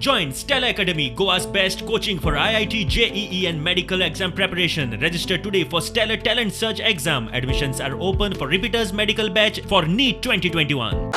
Join Stellar Academy, Goa's best coaching for IIT, JEE and medical exam preparation. Register today for Stellar Talent Search exam. Admissions are open for repeaters medical batch for NEET 2021.